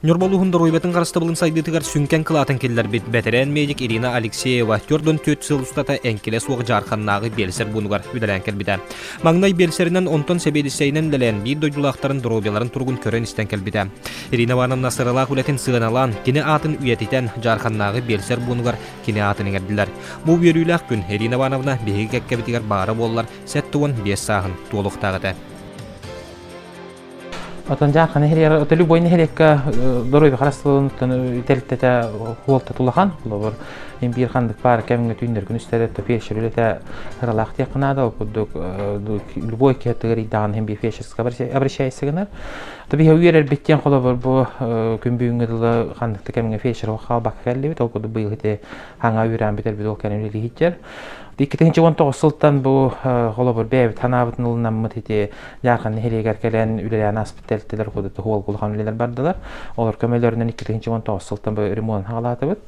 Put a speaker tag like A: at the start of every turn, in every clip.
A: Ньурба улууһун доруобуйатын харыстабылын сайдыытыгар сүҥкэн кылаатын киллэрбит бэтэрээн медик Ирина Алексеева 44 сыл устата эҥкилэ суох Дьаарханнааҕы биэлсэр пуунугар үлэлээн кэлбитэ. Маҥнай биэлсэринэн, онтон сэбиэдиссэйинэн үлэлээн биир дойдулаахтарын доруобуйаларын туругун көрөн-истэн кэлбитэ. Ирина Ивановна сыралаах үлэтин сыаналаан, кини аатын үйэтитэн, Дьаарханнааҕы биэлсэр пуунугар кини аатын иҥэрдилэр. Бу үөрүүлээх күн Ирина Ивановна биһиги кэккэбитигэр баара буоллар 75 сааһын туолуохтаах этэ.
B: Отон Дьаархан нэһилиэгэр ото любой нэһилиэккэ доруобуйа харыстабылын тэрилтэтэ хуолта улахан. Холобур, биир ханнык баар кэмҥэ түүннэр күнүстэри фельдшер үлэтэ сыралаах диэххэ наада. Ол курдук любой киһи аттыгар ыйдаҕын иһин биир фельдшерскэ обращайся гынар. То биһи үөрэрбит диэн холобур бу күн бүгүҥҥэ дылы ханнык да кэмҥэ фельдшер хаалбакка кэллибит. Ол курдук быйыл ити хаҥа үөрээн бүтэрбит ол кэнэ үлэлииһиттэр. 2019 сылтан бу холобур бэйэбит санаабытын ылынаммыт ити Дьаархан нэһилиэгэр кэлэн үлэлээн ааспыт тэрилтэлэр курдук уол улахан үлэлэр бардылар. Олор көмөлөрүнэн 2019 сылтан бу ремонт хаалаатыбыт.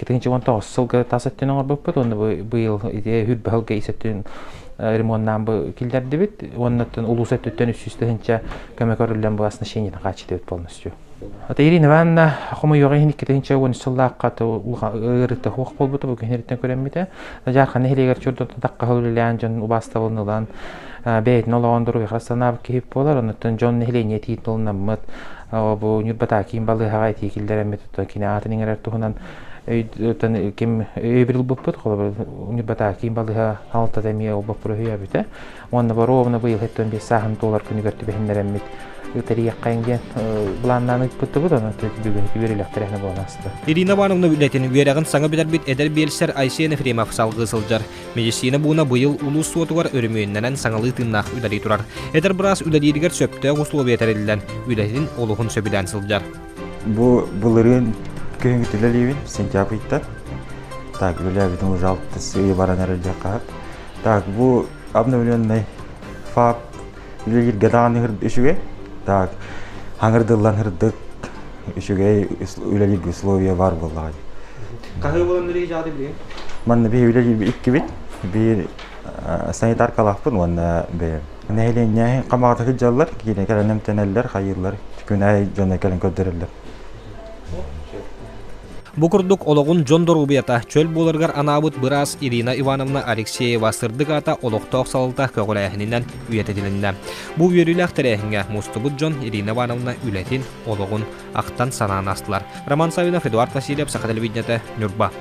B: 2019 сылга тас өттүн оҥорбуппут уонна бу быйыл ити хүрбэ сылга ис өттүн ремоннаан бу киллэрдибит. Уонна улуус өттүттэн 300 тыһыынча көмө көрүллэн бу оснащениетын хааччыйдыбыт полностью. Ата Ирина Ивановна хомойуоҕа иһин 2013 сыллаахха ыарыыта суох буолбута бу күннэриттэн көрөммүтэ. Дьаархан нэһилиэгэр чурдуртан тахха үлэлээн дьон убаастабылын ылан бэйэтин олоҕун доруобуйаҕа санаабыт киһи буолар. Оннуттан дьон нэһилиэнньэ этиитин ылынаммыт бу Ньурбатаа киин балыыһаҕа этии киллэрэммит кини аатын иҥэрэр туһунан өйтөн ким өйөбүл ылбыппыт. Холобур Ньурбатаа киин балыыһа алтата эмиэ ол боппуруоһу өйөөбүтэ. Уонна боруобуна быйыл 75 сааһын туолар күнүгэр түбэһиннэрэммит ыытарыйаххайын диэн былааннаан ыыппыттыбыт, онон бүгүн үөрүүлэхтэрэ буолан ааста.
A: Ирина Ивановна үлэтин үөрэҕин саҥа бүтэрбит эдэр биэлсэр Айсен Ефремов салгыы сылдьар. Медицина бууна быйыл улуус суотугар өрөмүөннэнэн саҥалыы тыыннаах үлэлии турар. Эдэр быраас үлэлииригэр сөптөөх условия тэриллэн, үлэтин олуһун сөбүлээн сылдьар.
C: Бу былырыын күһүҥҥү үлэлиибин, сентябрь ыйтан. Так, үлэлээбитим уже алтыс ый баран эрэр диэххэ Так, бу обновленный ФАП үлэлииргэ даҕаны үчүгэй. Так, хаҥырдыллан ырдык үчүгэй үлэлииргэ условия баар буоллаҕа.
A: Хаһыы буолан үлэлии дьаады билигин?
C: Манна биһи үлэлиир иккибит. Биир санитаркалаахпын уонна бэйэм. Нэһилиэнньэ хамаҕата сылдьаллар, киинэ кэлэн эмтэнэллэр, хайыыллар, күн аайы дьоно кэлэн көрдөрөллөр.
A: Бу курдук олоҕун дьон доруобуйата чөл буоларыгар анаабыт быраас Ирина Ивановна Алексеева сырдык аата олохтоох салалта көҕүлээһининэн үйэтитилиннэ. Бу үөрүүлээх тэрээһиҥҥэ мустубут дьон Ирина Ивановна үлэтин, олоҕун ахтан санаан астылар. Роман Савинов, Эдуард Васильев, Саха телевидениетэ, Ньурба.